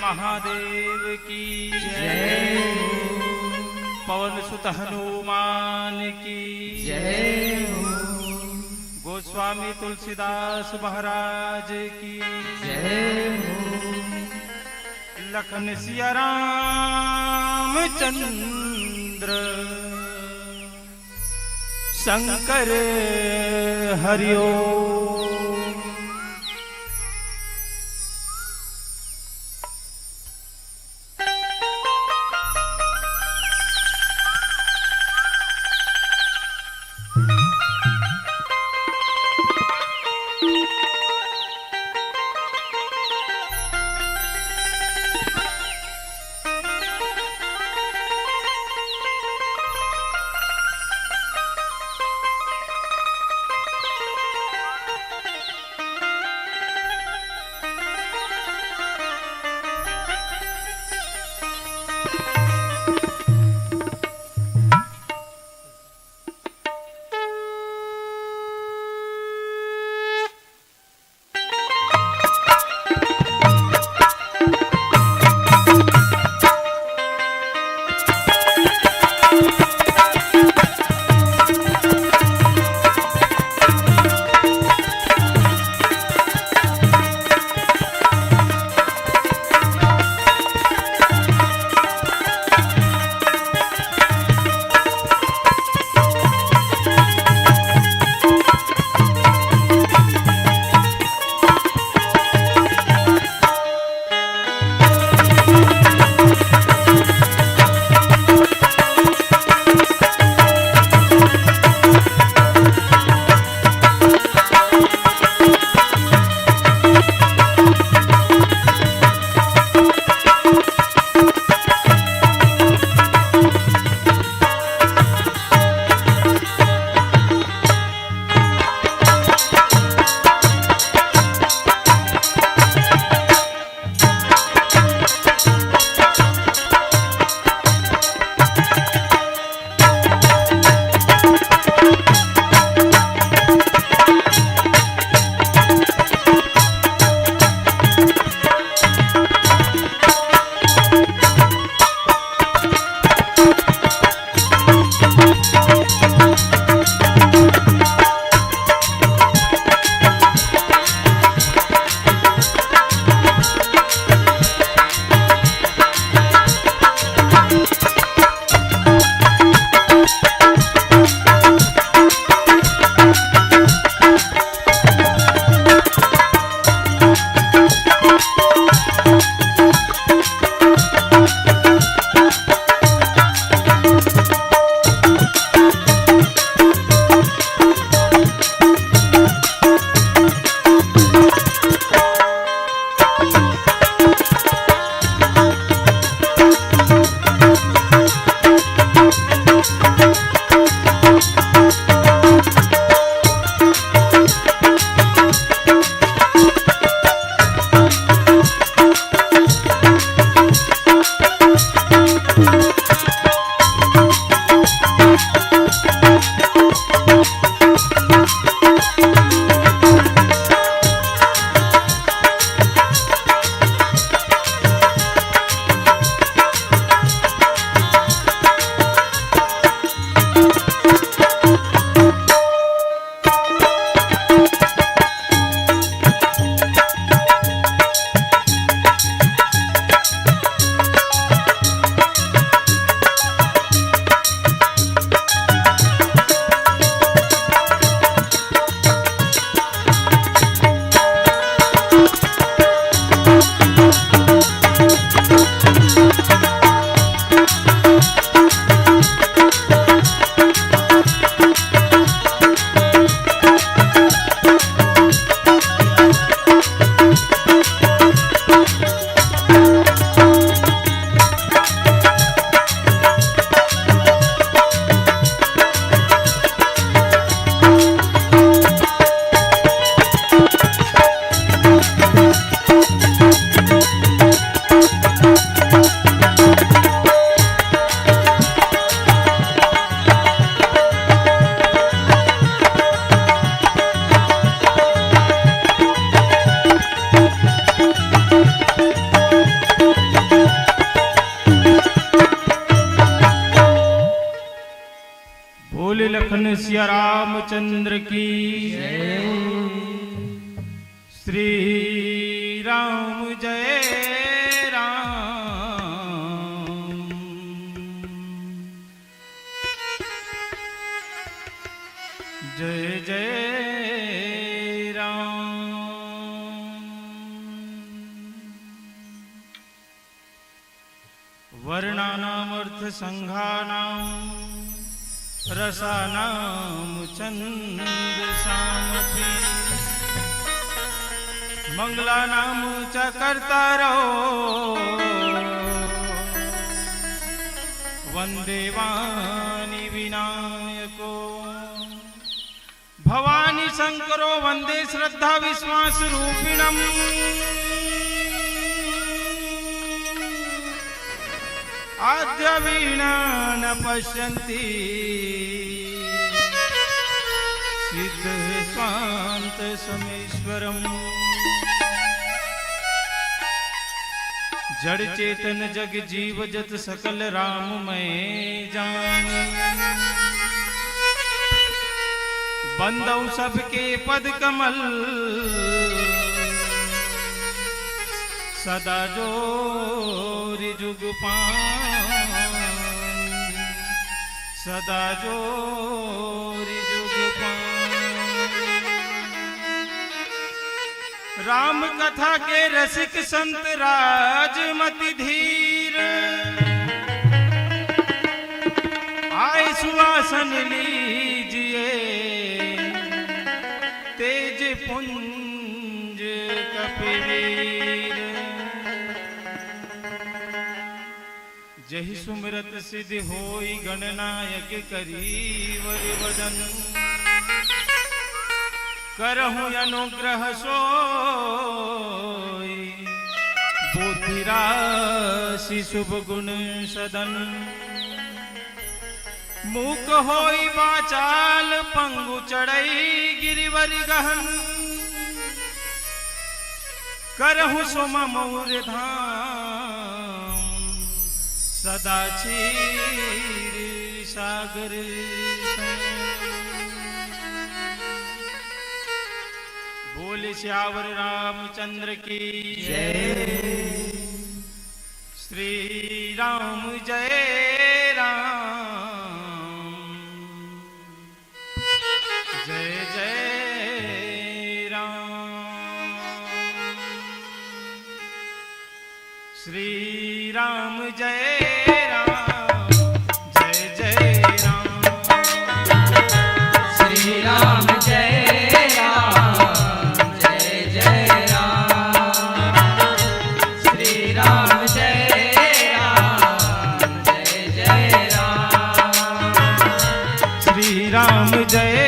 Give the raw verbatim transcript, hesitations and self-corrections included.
महादेव की जय हो। पवन सुत हनुमान की जय हो। गोस्वामी तुलसीदास महाराज की जय हो। लखन सिया रामचंद्र शंकर हरिओम। सिया रामचंद्र की। श्री राम जय राम। जय जय राम। वर्णानामर्थसंघानां रसानां छन्दसामपि। मंगलानां च कर्तारो वन्दे वाणी विनायको। भवानी शंकरो वन्दे श्रद्धा विश्वास रूपिणम्। आद्य वीणा न पश्यन्ति सिद्ध स्वान्त समीश्वरम्। जड़ चेतन जग जीव जत सकल राम मैं जान। बंदौ सबके पद कमल सदा जोरि जुग पान। सदा जोरि जुग पान। राम कथा के रसिक संत राजमति धीर। आय सुवासन लीजिए तेज पुंज कपिवीर। जहि सुमिरत सिद्धि होई गणनायक करी वर वदन। करहु अनुग्रह सोई बुद्धि राशि शुभ गुण सदन। मूक होई बाचाल पंगु चढ़ई गिरिवर गहन। करहु सुम मौर धाम सदा क्षीर सागर सम। बोल सियावर रामचंद्र की जय। श्री राम जय राम। जय जय राम। श्री राम जय राम। जय जय राम। श्री राम जय राम। जय जय राम। श्री राम जय राम। जय जय राम। श्री राम जय